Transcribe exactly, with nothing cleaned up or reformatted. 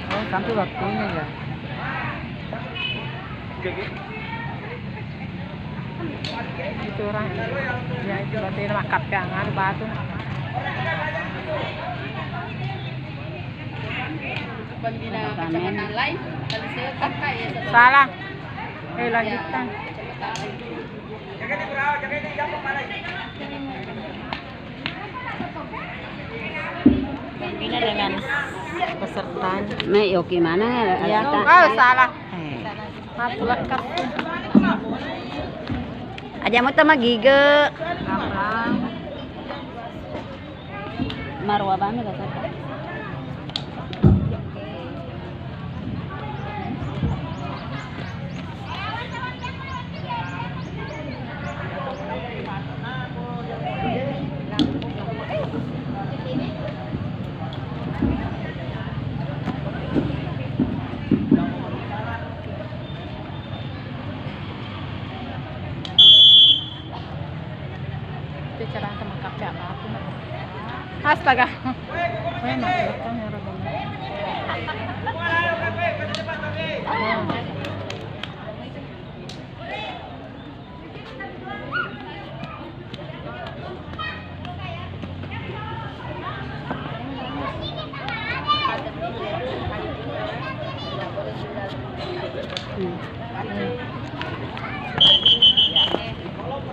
Oh, sampai waktunya ya. Itu orang. Ya, itu berarti makan piangan batu. Salah. Eh, lanjutkan. Ini dengan pesertanya. Mai, oke, mana? Ya. Kita. Oh, salah. Eh. Maaf, lekat. Aja mau tama gige. Marwa bami rasanya. Itu cara sama kafe apa aku. Astaga. Memang belakang ya, Robo.